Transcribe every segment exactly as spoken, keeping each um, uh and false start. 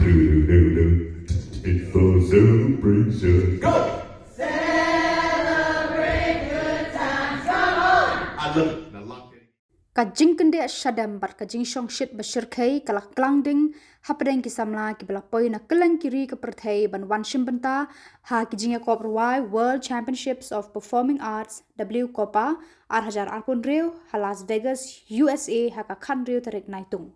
Do do do do. It's for celebration. Go! Celebrate good times. Come on! I love it. I love it. Ka jingkyndit shadem bad ka jingshongshit ba shyrkhei ka la klang ding hapdeng ki samla kiba la poi na kylleng ki ri ka pyrthei ban wan shim bynta ha ki jingïakop rwai World Championships of Performing Arts, W COPA, ar hajar arphew hynriew ha Las Vegas, U S A, ha ka khathynriew tarik Naitung.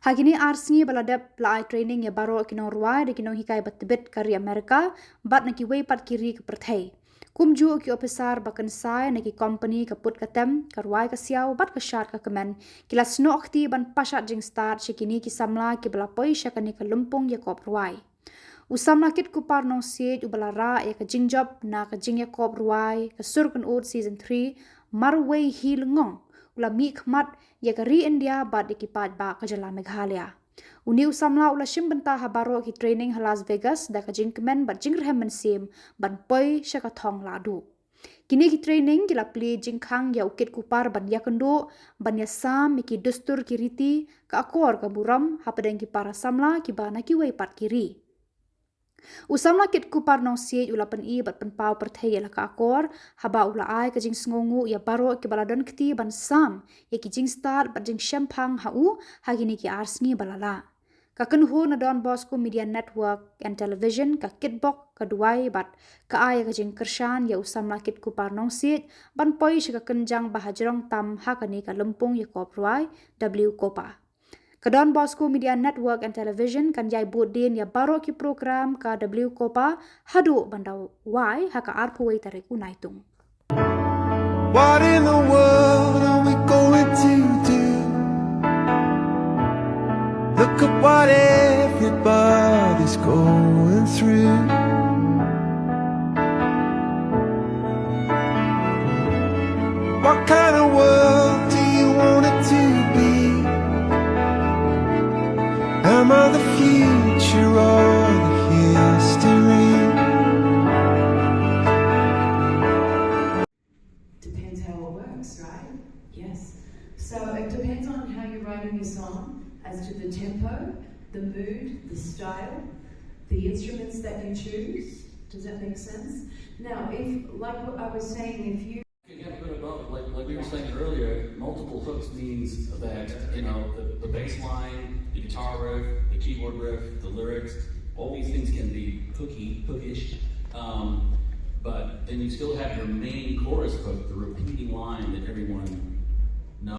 Ha kine ar sngi ba la dep, la ai training ïa baroh ki nongrwai da ki nonghikai ba tbit ka ri Amerika bad na kiwei pat ki ri ka pyrthei. Kumjuh ki ophisar ba kynsai na ki kompani ka put ka tem, ka rwai ka siaw bad ka shad ka kmen ki la snoh kti ban pashat jingstad sha kine ki samla kiba la poi sha kane ka lympung ïakop rwai. U samla Kit Kupar Nongsiej uba la rah ïa ka jingjop na ka jingïakop rwai ka Sur Kynud Season three, Marwei Hi Lyngong, u la mih khmat ïa ka ri India bad ïa ki paidbah ka jylla Meghalaya. Une u samla u la shim bynta ha baroh ki training ha Las Vegas da ka jingkmen bad jingrhem mynsiem ban poi sha ka thong lahduh. Kine ki training ki la plie jingkhang ïa u Kit Kupar ban ïakynduh, ban ïasam ïa ki dustur ki riti, ka akor ka burom hapdeng ki para samla kiba na kiwei pat ki ri. U samla Kit Kupar Nongsiej u la pyni bad pynpaw pyrthei ïa la ka akor haba u la ai ka jingsngewnguh ïa baroh kiba la don kti ban sam ïa ki jingstad bad jingshemphang ha u ha kine ki ar sngi ba la lah. Ka kynhun na Don Bosco Media Network and Television ka kitbok ka duwai bad ka ai ka jingkyrshan ïa u samla Kit Kupar Nongsiej ban poi sha ka kynjang ba hajrong tam ha kane ka lympung ïakop rwai W COPA. Ka Don Bosco Media Network and Television kan ïai bud dien ïa baroh ki program ka W COPA haduh ban da wai ha ka arphew wei tarik u Naitung. What in the world are we going to do? Look at what everybody's going through. What kind of world do you want it to be? Am I the future or the history? Depends how it works, right? Yes. So it depends on how you're writing your song as to the tempo, the mood, the style, the instruments that you choose. Does that make sense? Now, if, like what I was saying, if you Again, even above, like, like we were saying earlier, multiple hooks means that, you know, the, the bass line, the guitar riff, the keyboard riff, the lyrics, all these things can be hooky, hookish. Um, but then you still have your main chorus hook, the repeating line that everyone knows.